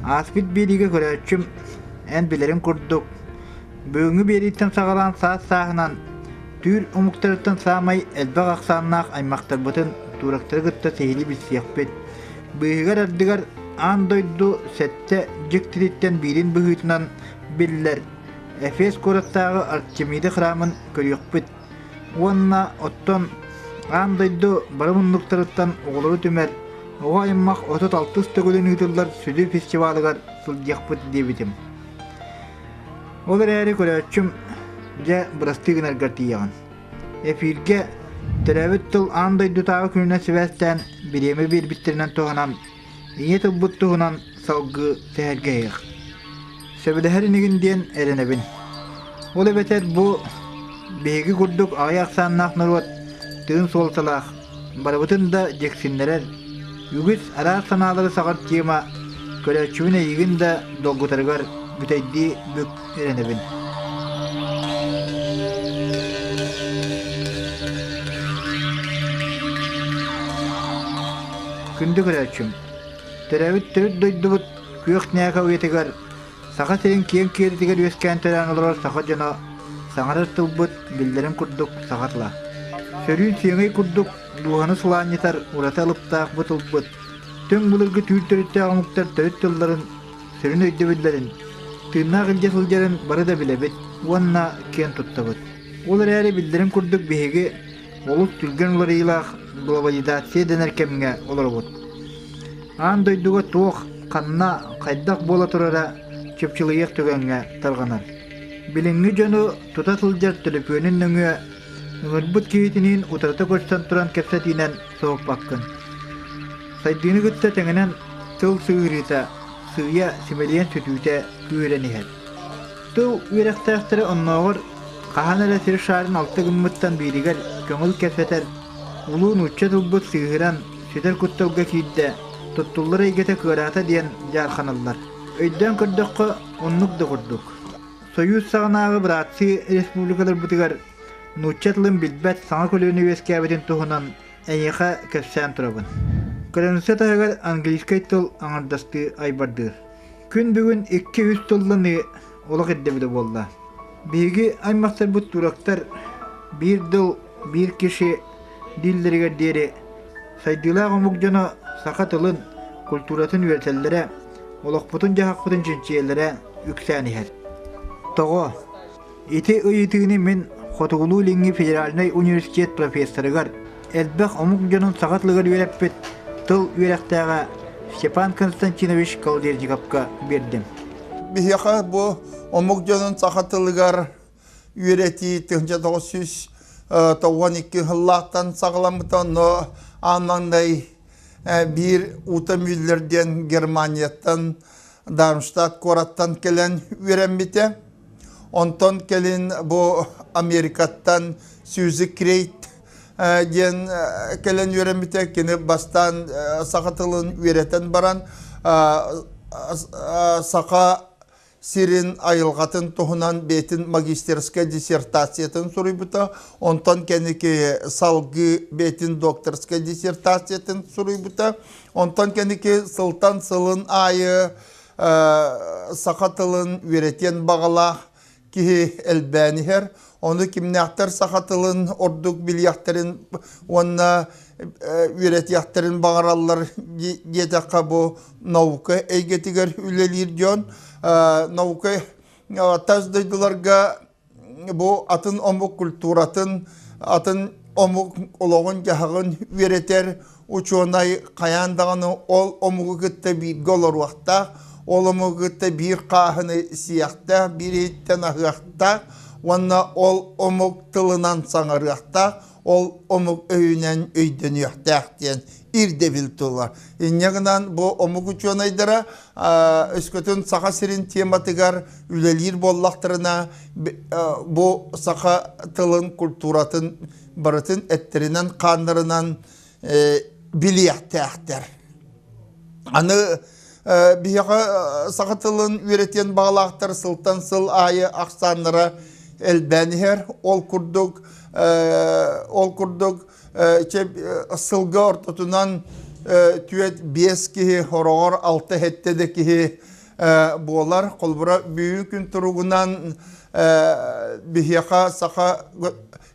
Ааспыт биэриигэ көрөөччүм, эн билэриҥ курдук, бүгүҥҥү биэрииттэн саҕалаан саас-сааһынан түүр омуктарыттан саамай элбэх ахсааннаах аймахтарбытын туурактары кытта сиһилии билсиэхпит. Быыһыгар-ардыгар аан дойду сэттэ дьиктититтэн биирин быһыытынан биллэр Эфес куораттааҕы Артемида храмын көрүөхпүт уонна оттон аан дойду бары муннуктарыттан оҕолору түмэр оҕо аймах 36 төгүлүн ыытыллар сүдү фестивалыгар сылдьыахпыт диэбитим. Ол эрээри көрөөччүм дьэ бырастыы гынаргар тиийэҕин. Эфиргэ төрөөбүт тыл аан дойдутааҕы күнүнэн сибээстээн бириэмэ биэрбиттэринэн туһанан Ийэ тылбыт туһунан салгыы сэһэргэһиэх. Сөбүлэһэр инигин диэн эрэнэбин. Ол эбэтэр бу биһиги курдук аҕыйах ахсааннаах норуот тыын суолталаах, барыбытын да дьиксиннэрэр, үгүс араас санаалары саҕар тема көрөөччүбүн эйигин да долгутарыгар бүтэйдии бүк эрэнэбин. Күндү көрөөччүм, төрөөбүт төрүт дойдубут күөх ньээкэ уйатыгар Саха сирин киэҥ киэлитигэр үөскээн төрөөн олорор саха дьоно саҥарар тылбыт биллэрин курдук саха тыла. Сөрүүн сиэҥэй курдук дууһаны сылаанньытар ураты алыптаах бу тылбыт түҥ былыргы түүр төрүттээх омуктар төрүт тылларын сүрүн өйдөбүллэрин, тыыннаах илдьэ сылдьарын бары да билэбит уонна киэн туттабыт. Ол эрээри биллэрин курдук биһиги олус түргэн уларыйыылаах глобализация дэнэр кэмҥэ олоробут. Аан дойдуга туох, ханна, хайдах буола турара чыпчылыйыах түгэҥҥэ тарҕанар. Билиҥҥи дьону тута сылдьар төлөпүөнүн нөҥүө ыҥырбыт киһитиниин утарыта көрсөн туран кэпсэтиинэн соһуппаккын. Сайдыыны кытта тэҥинэн тыл сыһыарыыта сыыйа симэлийэн сүтүүтэ күүһүрэн иһэр. Тыл үөрэхтээхтэрэ оннооҕор хаһан эрэ сир шаарын алта гыммыттан бииригэр көҥүл кэпсэтэр улуу нуучча тылбыт сыыһыран сүтэр кутталга киирдэ, туттуллар эйгэтэ кыараата диэн дьаарханаллар. Өйдөөн көрдөххө, оннук да курдук. Сойуус саҕанааҕы бырааттыы республикаларбытыгар нуучча тылын билбэт саҥа көлүөнэ үөскээбитин туһунан Эйиэхэ кэпсээн турабын. Кыраныысса таһыгар английскай тыл аҥардастыы айбардыыр. Күн бүгүн икки-үс тылланыы олох ирдэбилэ буолла. Биһиги аймахтарбыт турактар биир дыл, биир киши дииллэригэр диэри сайдыылаах омук дьоно саха тылын, культуратын үөрэтэллэрэ, олохпутун-дьаһахпытын чинчийэллэрэ үксээн иһэр. Тоҕо? Ити ыйытыыны мин Хотугулуу-Илиҥҥи федеральнай университет профессорыгар, элбэх омук дьонун саха тылыгар үөрэппит тыл үөрэхтээҕэ Степан Константинович Колодезниковка биэрдим. Биһиэхэ бу омук дьонун саха тылыгар үөрэтии 1992 сыллаахтан саҕаламмыта, онно аан маҥнай биир Ута Мюллер диэн Германияттан Дармштадт куораттан кэлэн үөрэммитэ. Онтон кэлин бу Америкаттан Сьюзи Крейт диэн кэлэн үөрэммитэ. Кини бастаан саха тылын үөрэтэн баран саха сирин айылҕатын туһунан бэйэтин магистерскай диссертациятын суруйбута. Онтон кэнники салгыы бэйэтин докторскай диссертациятын суруйбута. Онтон кэнники сылтан сылын аайы саха тылын үөрэтиэн баҕалаах киһи элбээн иһэр. Ону кимнээхтэр саха тылын ордук билиэхтэрин уонна үөрэтиэхтэрин баҕараллар диэтэххэ бу наука эйгэтигэр үлэлиир дьон наука тас дойдуларга бу атын омук культуратын, атын омук олоҕун-дьаһаҕын үөрэтэр учуонай хайаан даҕаны ол омугу кытта бииргэ олоруохтаах, ол омугу кытта биир хааһыны сиэхтээх, биир иһиттэн аһыахтаах уонна ол омук тылынан саҥарыахтаах, ол омук өйүнэн өйдөнүөхтээх диэн ирдэбил тула. Инньэ гынан бу омук учуонайдара өскөтүн Саха сирин тематыгар үлэлиир буоллахтарына бу саха тылын, культуратын барытын эттэринэн-хааннарынан билиэхтээхтэр. Аны биһиэхэ саха тылын үөрэтиэн баҕалаахтар сылтан сыл аайы ахсааннара элбээн иһэр. Ол курдук ол курдук сылга ортотунан Түөт биэс киһи, хороҕор алта хэттэ да киһи буолар. Холобура, бүгүн күн туругунан биһиэхэ саха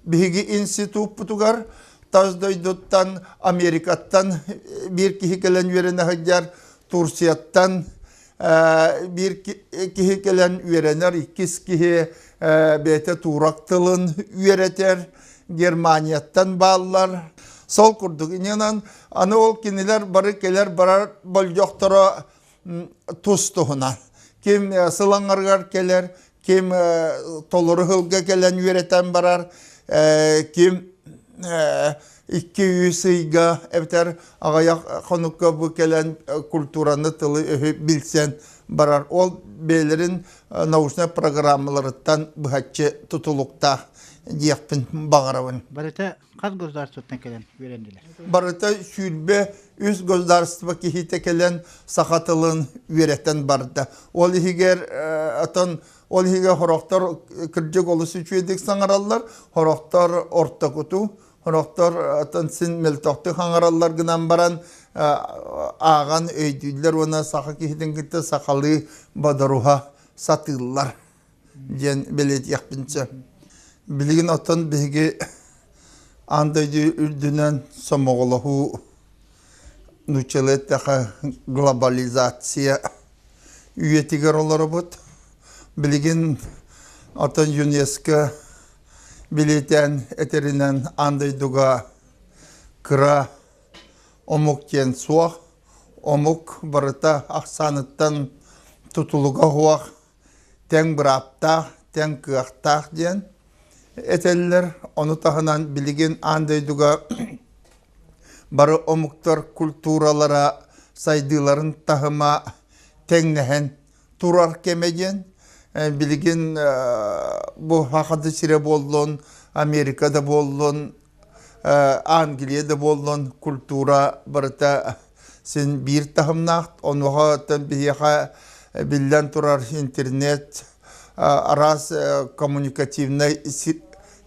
биһиги институппутугар тас дойдуттан Америкаттан биир киһи кэлэн үөрэнэ сылдьар, Турцияттан биир киһи кэлэн үөрэнэр, иккис киһи бэйэтэ турок тылын үөрэтэр, Германияттан бааллар. Сол курдук иннинэн аны ол кинилэр бары кэлэр барар болдьохторо тус-туһунан. Ким сылаҥарыгар кэлэр, ким толору сылга кэлэн үөрэтэн барар, ким 2-3 ыйга эбэтэр аҕыйах хонукка бу кэлэн культураны тылы-өһү билсэн барар. Ол бэйэлэрин научнай программаларыттан быһаччы тутулуктаах диэхпин баҕарабын. Барыта хас государствоттан кэлэн үөрэннилэр? Барыта 23 государство киһитэ кэлэн саха тылын үөрэтэн барда. Ол иһигэр атын ол иһигэр хорохтор кырдьык олус үчүгэйдик саҥараллар, хорохтор ортокуту, хорохтор атын син мөлтөхтүк хаҥараллар гынан баран ааҕан өйдүүллэр уонна саха киһитин кытта сахалыы бодоруһа сатыыллар диэн бэлиэтиэхпин сөп. Билигин оттон биһиги аан дойду үрдүнэн сомоҕолоһуу нууччалыы эттэххэ глобализация үйэтигэр олоробут. Билигин оттон ЮНЕСКО билиэтээн этэринэн аан дойдуга кыра омук диэн суох. Омук барыта ахсааныттан тутулуга суох тэҥ бырааптаах, тэҥ кыахтаах диэн этэллэр. Ону таһынан билигин аан дойдуга бары омуктар культуралара сайдыыларын таһыма тэҥнэһэн турар кэмэ диэн билигин бу Саха да сирэ буоллун, Америка да буоллун, Англия да буоллун культура барыта син биир таһымнаах. Онуоха биһиэхэ биллэн турар интернет араас коммуникативнай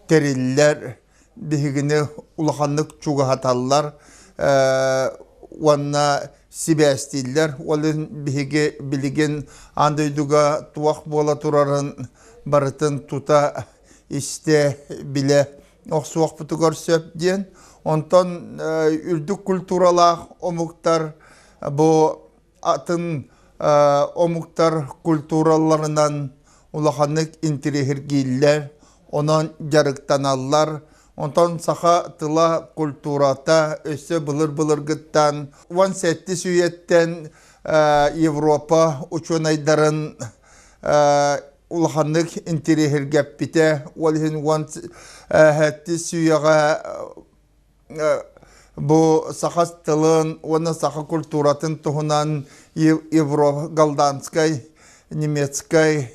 тэриллэр биһигини улаханнык чугаһаталлар уонна сибээстииллэр. Ол иһин биһиги билигин аан дойдуга туох буола турарын барытын тута истэ, билэ охсуохпутугар сөп диэн. Онтон үрдүк культуралаах омуктар бу атын омуктар культураларынан улаханнык интириэһиргииллэр, онон дьарыктаналлар. Онтон саха тыла, культурата өссө былыр-былыргыттан 17 үйэттэн Европа учуонайдарын улаханнык интириэһиргэппитэ. Ол иһин 17 үйэҕэ бу саха тылын уонна саха культуратын туһунан Европа голландскай, немецкай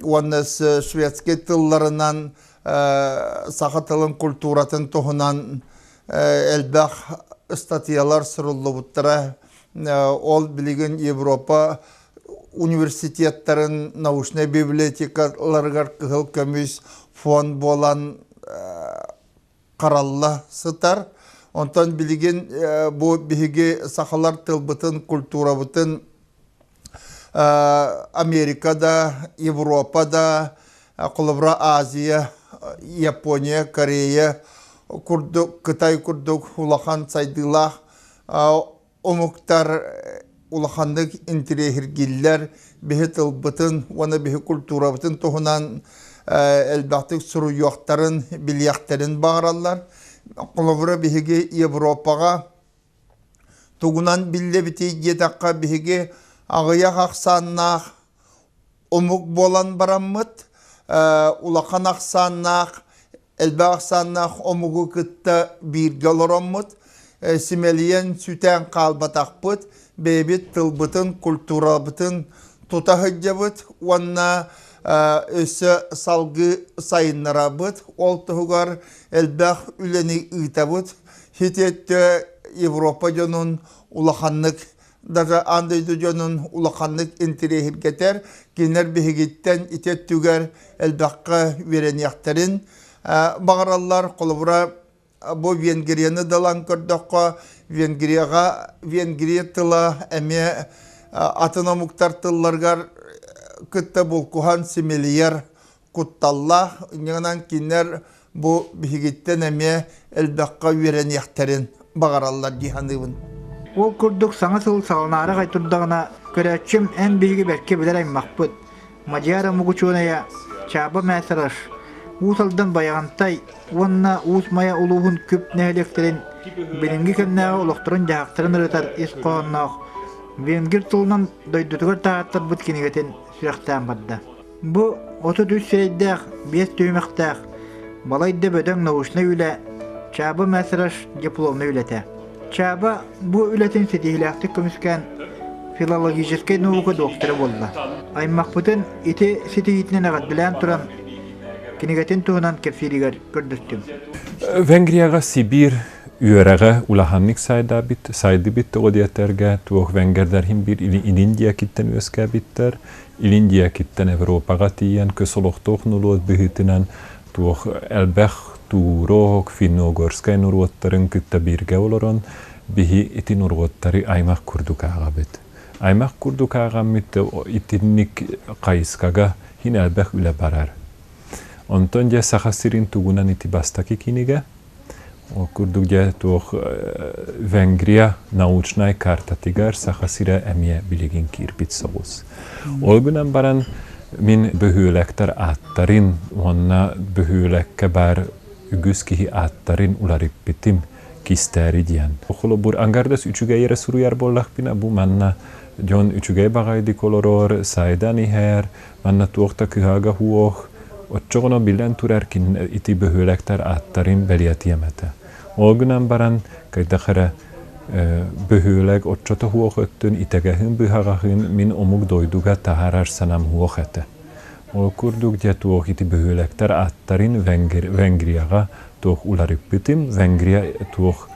уонна шведскэй тылларынан саха тылын культуратын туһунан элбэх ыстатыйалар суруллубуттара. Ол билигин Европа университеттарын научнай библиотекаларыгар кыһыл көмүс фонд буолан харалла сытар. Онтон билигин бу биһиги сахалар тылбытын, культурабытын Америка да, Европа да, холобура Азия, Япония, Корея курдук, Кытай курдук улахан сайдыылаах омуктар улаханнык интириэһиргииллэр, биһи тылбытын уонна биһи культурабытын туһунан элбэхтик суруйуохтарын, билиэхтэрин баҕараллар. Холобура, биһиги Европаҕа тугунан биллэбитий диэтэххэ, биһиги аҕыйах ахсааннаах омук буолан бараммыт, улахан ахсааннаах элбэх ахсааннаах омугу кытта бииргэ олороммут, симэлийэн сүтэн хаалбатахпыт, бэйэбит тылбытын, культурабытын тута сылдьабыт уонна өссө салгыы сайыннарабыт. Ол туһугар элбэх үлэни ыытабыт. Хитиэттэ Европа дьонун улаханнык даже аан дойду дьонун улаханнык интириэһиргэтэр, кинилэр биһигиттэн ити өттүгэр элбэххэ үөрэниэхтэрин баҕараллар. Холобура, Бу Венгрияны да ылан көрдөххө, Венгрияҕа Венгрия тыла эмиэ атын омуктар тылларыгар кытта булкуһан симэлийэр кутталлаах. Инньэ кинилэр бу биһигиттэн эмиэ элбэххэ үөрэниэхтэрин баҕараллар дии саныыбын. Ол курдук саҥа сыл саҕаланаары аҕай турдаҕына, көрөөччүм эн биһиги бэркэ билэр аймахпыт, Мадьяр омук учуонайа Чааба Мэсараш, Уус Алдан Байаҕантай уонна Уус Майа улууһун Күп нэһилиэктэрин билиҥҥи кэмнээҕи олохторун-дьаһахтарын ырытар ис хоһоонноох венгр тылынан дойдутугар таһааттарбыт кинигэтин сүрэхтээн барда. Бу 33 сирэйдээх, биэс түһүмэхтээх, балайда бөдөҥ научнай үлэ Чааба Мэсараш дипломнай үлэтэ. Чааба бу үлэтин ситиһиилээхтик көмүскээн филологическай наука доктора буолла. Аймахпытын ити ситиһиитинэн эҕэрдэлээн туран, кинигэтин туһунан кэпсииригэр көрдөстүм. Венгрияҕа Сибиир үөрэҕэ улаханнык сайдабит, сайдыбит тоҕо диэтэргэ туох венгердэр иһин биир илин диэкиттэн үөскээбиттэр, илин диэкиттэн Европаҕа тиийэн көс олохтоох норуот быһыытынан туох элбэх туурок, финно-угорскай норуоттарын кытта бииргэ олорон биһи ити норуоттары аймах курдук ааҕабыт. Аймах курдук ааҕаммыт итинник хайыскага хин элбэх үлэ барар. Онтон дьэ Саха сирин тугунан ити бастакы кинигэ Ол курдук дьэ туох Венгрия научнай картатыгар Саха сирэ эмиэ билигин киирбит соҕус. Ол гынан баран мин бөһүөлэктэр ааттарын уонна бөһүөлэккэ баар үгүс киһи ааттарын уларыппытым кистээри диэн. Холобур, ангардас үчүгэй эрэ суруйар буоллахпына, бу манна дьон үчүгэй баҕайдык олорор, сайдан иһэр, манна туох да кыһаага суох, оччоҕуна билэн турар ити бөһүөлэктэр ааттарын бэлиэтиэм этэ. Ол гынан баран, хайдах эрэ бөһүөлэк оччото суох өттүн итэгэһин быһаҕаһын мин омук дойдуга таһаарар санам суох этэ. Ол курдук дьэ туох ити бөһүөлэктэр ааттарын Венгрияҕа туох уларыппытым, Венгрия туох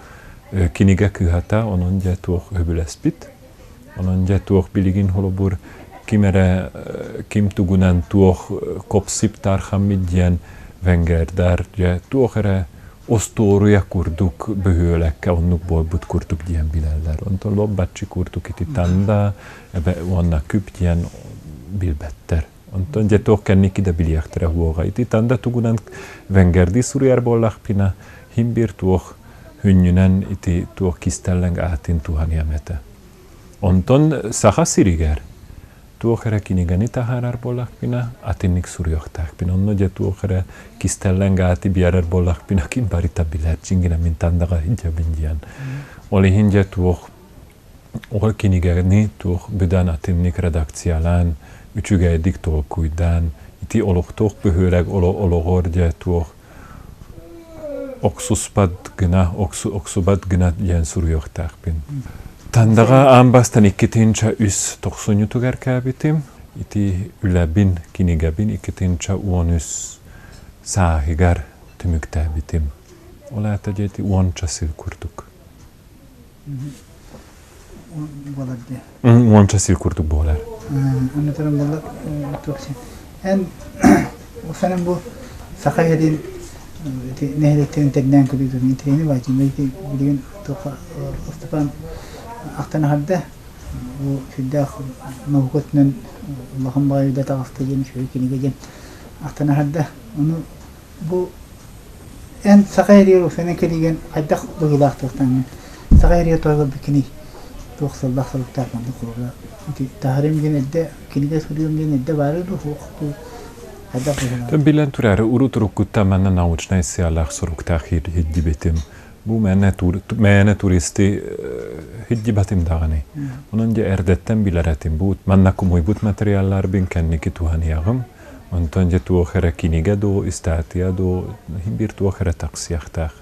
кинигэ кыһата, онон дьэ туох өбүлэспит. Онон дьэ туох билигин холобур ким эрэ ким тугунан туох копсип таархаммыт диэн венгердар дьэ туох эрэ остуоруйа курдук бөһүөлэккэ оннук буолбут курдук диэн билэллэр. Онтон лоббаччы курдук ити танда эбэ уонна күп диэн билбэттэр. Онтон дьэ туох кэнники да билиэхтэрэ уоҕа. Ити танда тугунан венгердии суруйар буоллахпына хим бир туох хүнньүнэн ити туох кистэлэҥ аатын туһаныам этэ. Онтон Саха сиригэр туох эрэ кинигэни таһаарар буоллахпына, атыннык суруйуохтаахпын. Онно дьэ туох эрэ кистэлэҥ ааты биэрэр буоллахпына, ким барыта билэр, дьиҥинэ мин тандаҕа сылдьабын диэн. Ол иһин дьэ туох ол кинигэни туох быдан атыннык редакциялаан, үчүгэйдик толкуйдаан, ити олохтоох бөһүөлэк олоҕор дьэ туох охсуспат гына, охсубат гына диэн суруйуохтаахпын. Тандаҕа аан бастан 2-3 тохсунньутугар кээбитим. Ити үлэбин, кинигэбин 2-13 сааһыгар түмүктээбитим. Ол аата диэти уонча сыл курдук. Буолар дии. Уонча сыл курдук буолар. Онно туран буолла эн Uffanın бу саха сирин нэһилиэктэрин тэҥнээн көрүүтүн интэриэһинэй баайдын билигин Ыстапаан ахтан аһарда бу сүрдээх наука өттүнэн улахан баайда таҕыста диэн үчүгэй кинигэ диэн ахтан аһарда ону бу эн саха сиригэр уфаны кэлиигин хайдах быһыылаахтыктаҥҥын саха сиригэр тоҕо кини туох сыллаах соруктаах маннык холобура ити таһарым диэн эрдэ кинигэ суруйуом диэн эрдэ баара дуу суох дуу хайдах быһыылаах Билэн турар урут уруккуттан манна научнай сыалаах соруктаах иһдибитим. Бу мээнэ туристы иһдибатым даҕаны. Онон дьэ эрдэттэн билэр этим. Бу манна кумуйбут материалларбын кэнники туһаныаҕым. Онтон дьэ туох эрэ кинигэ дуу, ыстатыйа дуу, биир туох эрэ тахсыахтаах.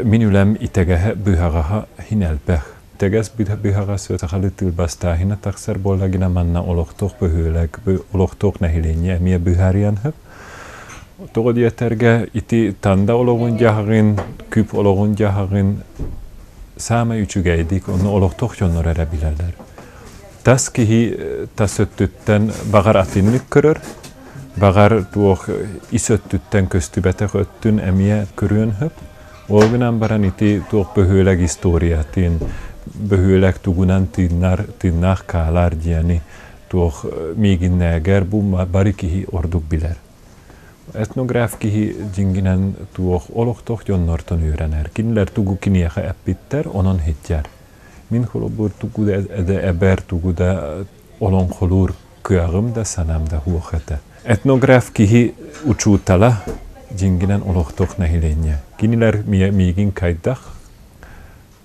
Мин үлэм итэгэһэ быһаҕаһа иһин элбэх. Итэгэс быһаҕас сахалыы тылбастааһына тахсар буоллагына манна олохтоох бөһүөлэк, олохтоох нэһилиэнньэ эмиэ быһаарыан сөп. Тоҕо диэтэргэ ити танда олоҕун дьаһаҕын, күп олоҕун дьаһаҕын саамай үчүгэйдик онно олохтоох дьоннор эрэ билэллэр. Тас киһи тас өттүттэн баҕар атыннык көрөр. Баҕар туох ис өттүттэн көстүбэтэх өттүн эмиэ көрүөн сөп. Ол гынан баран ити туох бөһүөлэк историятын, бөһүөлэк тугунан тыыннар, тыыннаах хаалар диэни туох миигиннээгэр бу бары киһи ордук билэр. Этнограф киһи дьиҥинэн туох олохтоох дьоннортон үөрэнэр. Кинилэр тугу киниэхэ эппиттэр, онон иһиттэр. Мин холобур тугу да эбэр, тугу да олоҥхолуур кыаҕым да, санаам да суох этэ. Этнограф киһи учуутала дьиҥинэн олохтоох нэһилиэнньэ. Кинилэр миигин хайдах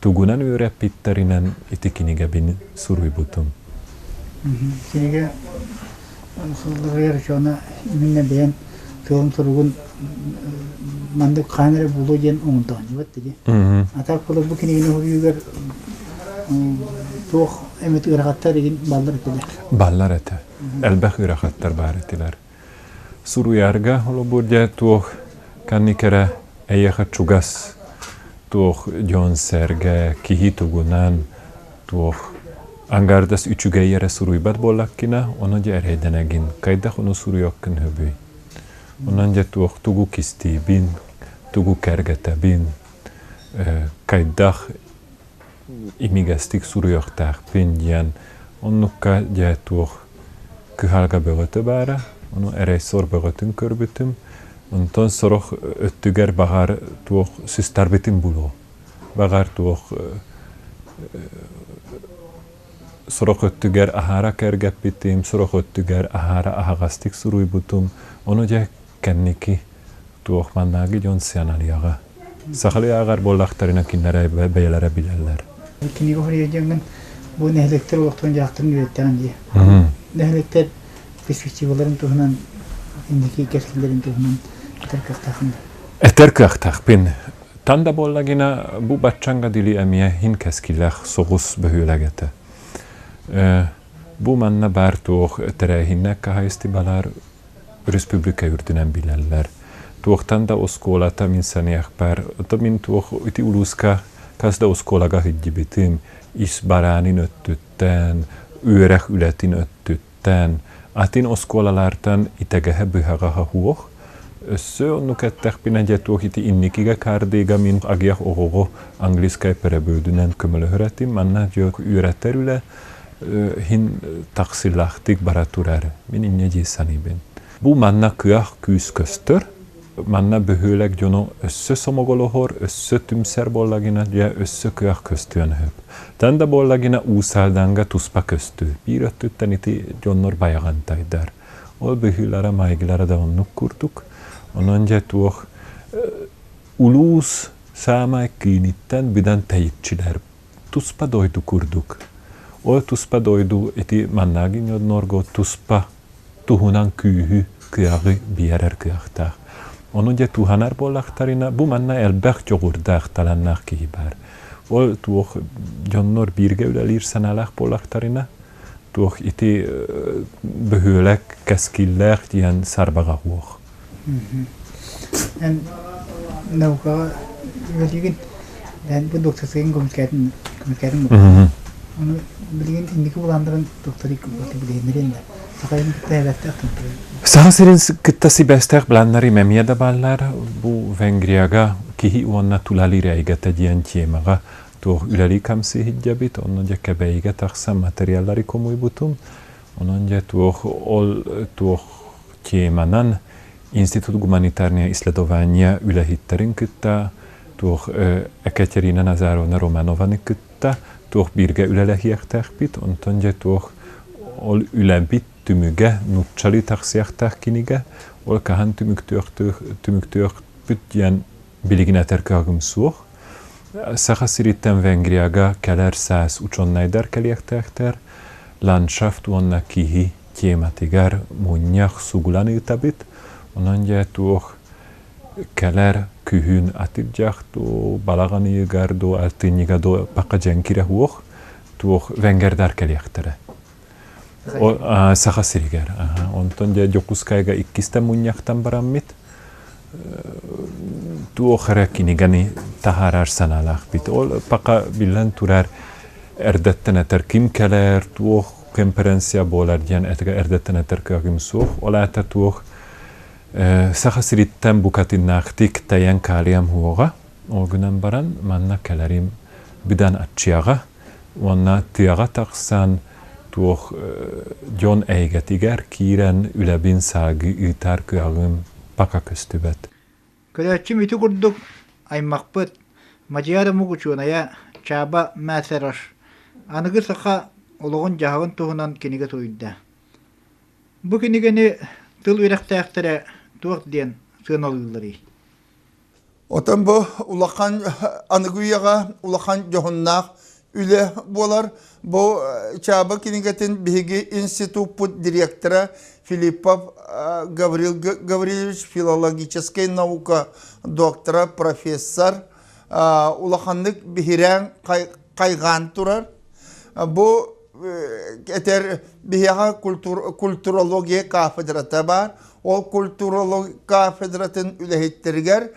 тугунан үөрэппиттэринэн ити кинигэбин суруйбутум. Кинигэ сурулларыгар учуона именно бэйэн тылын суругун маннык хаан эрэ буолуо диэн оҥордоонньубат диги. А так бу кинигини суруйуугар туох эмит ыарахаттар игин баллар этилэр. Баллар этэ. Элбэх ыарахаттар баар этилэр. Суруйарга холобур дьэ туох канник эрэ эйиэхэ чугас туох дьон-сэргэ киһи тугунан туох ангардас үчүгэй эрэ суруйбат буоллаккына, ону дьэ эрэйдэнэгин, хайдах ону суруйуоххун сөбүй? Онон дьэ туох тугу кистиибин, тугу кэргэтэбин, хайдах имигэстик суруйуохтаахпын диэн оннукка дьэ туох кыһалҕа бөҕөтө баара, ону эрэй сор бөҕөтүн көрбүтүм. Онтон сорох өттүгэр баҕар туох сыстарбытым булуо. Баҕар туох сорох өттүгэр аһара кэргэппитим, сорох өттүгэр аһара аһаҕастык суруйбутум. Ону дьэ кэнники туох маннааҕы дьон сыаналыаҕа. Сахалыы ааҕар буоллахтарына кинилэр бэйэлэрэ билэллэр. Кинигэ суруйар дьоҥҥун бу нэһилиэктэр олохторун-дьаһахтарын үөрэттэҕин дии. Нэһилиэктэр перспективаларын туһунан, инники кэскиллэрин туһунан этэр кыахтааххын да? Этэр кыахтаахпын. Танда буоллагына бу баччаҥҥа дили эмиэ иһин кэскиллээх соҕус бөһүөлэк этэ. Бу манна баар туох тэрээһиннээх хаһаайыстыбалар республика үрдүнэн билэллэр. Туохтан да оскуолата мин саныахпар, то мин туох ити улууска хас да оскуолага сылдьыбытым, ис бараанын өттүттэн, үөрэх үлэтин өттүттэн, атын оскуолалартан итэгэһэ быһаҕаһа суох. Өссө оннук эттэхпинэ дьэ туох ити инникигэ каардыыга мин аҕыйах оҕоҕо английскай перебөөдүнэн көмөлөһөр этим. Манна дьэ үөрэтэр үлэ иһин тахсыылаахтык бара турар. Мин инньэ дии саныыбын. Бу манна кыах күүс көстөр. Манна бөһүөлэк дьоно өссө сомоҕолоһор, өссө түмсэр буоллагына, дьэ өссө кыах көстүөн сөп. Тан да буоллагына Уус-Алданга туспа көстүү. Биир өттүттэн ити дьоннор байаҕантайдар. Ол быһыылара, майгылара да оннук курдук. Онон дьэ туох улуус саамай кииниттэн быдан тэйиччилэр туспа дойду курдук. Ол туспа дойду ити маннааҕы ньоднорго туспа туһунан күүһү, кыаҕы биэрэр кыахтаах. Ону дьэ туһанар буоллахтарына, бу манна элбэх дьоҕурдаах, талааннаах киһи баар. Ол туох дьоннор бииргэ үлэлиир санаалаах буоллахтарына, туох ити бөһүөлэк кэскиллээх диэн сарбаҕа суох. Эн наукаҕа үлэлиигин, эн бу докторскайын көмүскээтин көмүскээтиҥ буолла. Ону билигин инники былааннарын докторы билиһиннэриэн да. Саха сирин кытта сибээстээх Саха сирин кытта сибээстээх былааннары эмиэ да бааллар. Бу Венгрияга киһи уонна тулалыыр эйгэтэ диэн темаҕа туох үлэлии хамсыы сылдьабыт. Онно дьэ Кэбээйигэ тахсан материаллары хомуйбутум. Онон дьэ туох ол туох теманан Институт гуманитарного исследования үлэһиттэрин кытта туох Екатерина Назаровна Романованы кытта туох бииргэ үлэлэһиэхтээхпит. Онтон дьэ туох ол үлэбит түмүгэ нууччалыы тахсыахтаах кинигэ ол хаһан түмүктүөхпүт диэн билигин этэр кыаҕым суох. Саха сириттэн Венгрияга кэлэр саас учуонайдар кэлиэхтээхтэр. Ландшафт уонна киһи тематыгар мунньах сугулан ыытабыт. Онон дьэ туох кэлэр күһүн атырдьах дуу, балаҕан ыйыгар дуу, алтынньыга дуу бака дьэҥкирэ суох туох венгердар кэлиэхтэрэ. Саха сиригэр. Онтон дьэ Дьокуускайга иккистэн мунньахтан бараммыт туох эрэ кинигэни таһаарар санаалаахпыт. Ол пока биллэн турар эрдэттэн этэр ким кэлэр, туох конференция буолар диэн эрдэттэн этэр кыаҕым суох. Ол аата туох Саха сириттэн букатыннаахтык тайан хаалыам суоҕа. Ол гынан баран манна кэлэрим быдан аччыаҕа уонна тыаҕа тахсан туох дьон эйгэтигэр киирэн үлэбин саагыы ыытар кыаҕым пока көстүбэт. Көрөөччүм ити курдук аймахпыт Мадьяр омук учуонайа Чаба Мясерош аныгы саха олоҕун-дьаһаҕын туһунан кинигэ суруйда. Бу кинигэни тыл үөрэхтээхтэрэ туох диэн сыаналыылларый? Отон бу улахан аныгы үйэҕэ улахан дьоһуннаах үлэ буолар. Бу Чааба кинигэтин биһиги институппут директора Филиппов Гаврил Гаврильевич филологическай наука доктора, профессор улаханнык биһирээн хайҕаан турар. Бу этэр биһиэхэ культурология кафедрата баар. Ол культурология кафедратын үлэһиттэригэр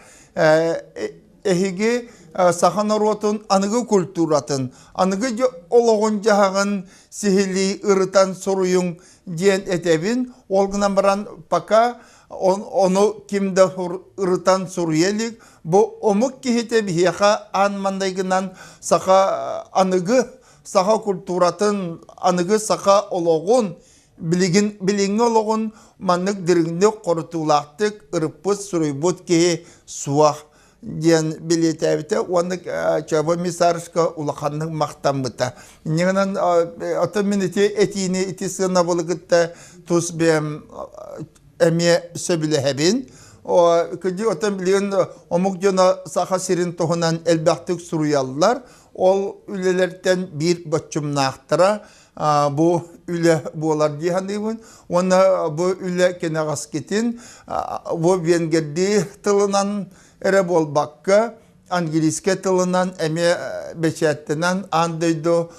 эһиги саха норуотун аныгы культуратын, аныгы олоҕун-дьаһаҕын сиһилии ырытан суруйуҥ диэн этэбин. Ол гынан баран пока ону ким да ырытан суруйа илик. Бу омук киһитэ биһиэхэ аан маҥнайгынан саха аныгы саха культуратын, аныгы саха олоҕун билигин билиҥҥи олоҕун маннык дириҥник хорутуулаахтык ырыппыт суруйбут киһи суох диэн билиэтээбитэ уонна Чабо Мисарышка улаханнык махтаммыта. Инньэ гынан оттон мин ити этиини ити сыанабылы кытта тус бэйэм эмиэ сөбүлэһэбин. Кырдьык оттон билигин омук дьоно Саха сирин туһунан элбэхтик суруйаллар. Ол үлэлэртэн биир боччумнаахтара бу үлэ буолар дии саныыбын. Уонна бу үлэ кэнэҕэскитин бу венгердии тылынан эрэ буолбакка, английскай тылынан эмиэ бэчээттэнэн аан дойду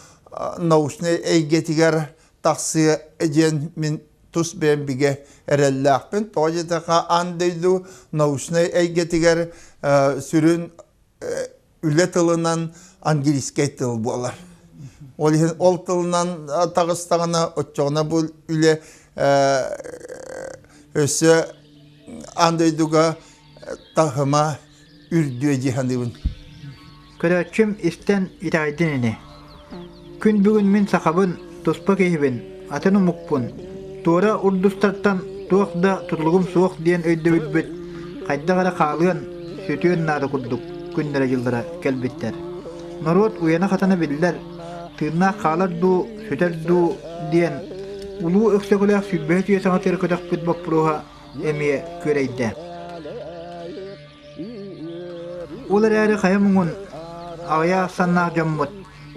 научнай эйгэтигэр тахсыа диэн мин тус бэйэм бигэ эрэллээхпин. Тоҕо диэтэххэ, аан дойду научнай эйгэтигэр сүрүн үлэ тылынан английскай тыл буолар. Ол иһин ол тылынан таҕыстаҕына, оччоҕуна бу үлэ өссө аан дойдуга таһыма үрдүө дии саныыбын. Көрөөччүм истэн итэҕэйдин ини. Күн бүгүн мин сахабын, туспа киһибин, атын омукпун, туора урдустартан туох да тутулугум суох диэн өйдөбүлбүт хайдах эрэ хаалыан, сүтүөн наада курдук күннэрэ-дьыллара кэлбиттэр. Норуот уйана-хатана биллэр, тыыннаах хаалар дуу, сүтэр дуу диэн Улуу Өксөкүлээх сүүрбэһис үйэ саҥатыгар көтөхпүт боппуруоһа эмиэ күөрэйдэ. Ол эрээри хайа муҥун аҕыйах ахсаннаах дьоммут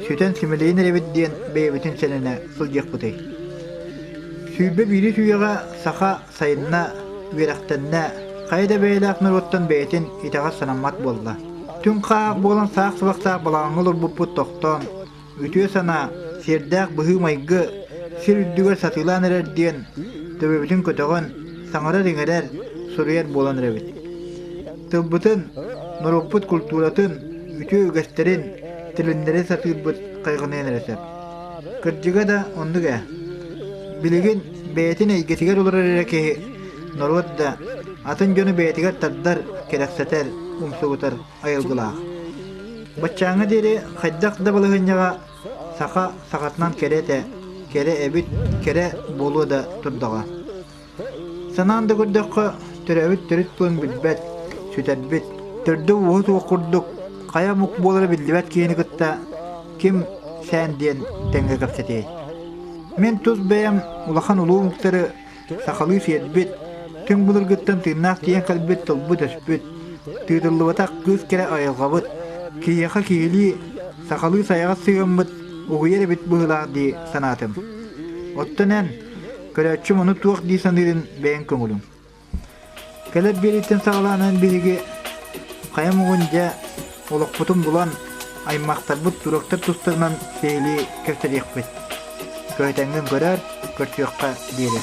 сүтэн симэлийэн эрэбит диэн бэйэбитин сэнэнэ сылдьыахпытый. 21 үйэҕэ саха сайынна, үөрэхтэннэ, хайа да бэйэлээх норуоттан бэйэтин итэҕэс санаммат буолла. Түҥ хаах буолан саах сыбахтаах балаҕаҥҥа олорбуппут тохтоон, үтүө санаа, сиэрдээх быһыы-майгы сир үрдүгэр сатыылаан эрэр диэн төбөбүтүн көтөҕөн, саҥарар-иҥэрэр, суруйар буолан эрэбит. Тылбытын, норуоппут культуратын, үтүө үгэстэрин тилиннэри сатыырбыт хайҕаныан эрэ сөп. Кырдьыга да оннук ээ. Билигин бэйэтин эйгэтигэр олорор эрэ киһи норуот да, атын дьону бэйэтигэр тардар, кэрэхсэтэр, умсугутар айылгылаах. Баччааҥҥа диэри хайдах да балаһыанньаҕа саха сахатынан кэрэ этэ, кэрэ эбит, кэрэ буолуо да турдаҕа. Санаан да көрдөххө, төрөөбүт төрүт тылын билбэт, сүтэрбит, төрдө-ууһа суох курдук хайа омук буолара биллибэт киһини кытта ким сээн диэн тэҥҥэ кэпсэтиэй. Мин тус бэйэм улахан улуу омуктары сахалыы сиэрбит, түҥ былыргыттан тыыннаах тиийэн кэлбит тылбыт-өспүт, тыытыллыбатах кыыс кэрэ айылҕабыт, киһиэхэ киһилии, сахалыы сайаҕас сыһыаммыт угуйар эбит быһыылаах дии санаатым. Оттон эн, көрөөччүм ону туох дии саныырын бэйэҥ көҥүлүҥ. Кэлэр биэрииттэн саҕалаанан биһиги хайа муҥун дьэ олохпутун булан, аймахтарбыт туроктар тустарынан сиһилии кэпсэтиэхпит. Көһүтэҥҥин көрөр, көрсүөххэ диэри.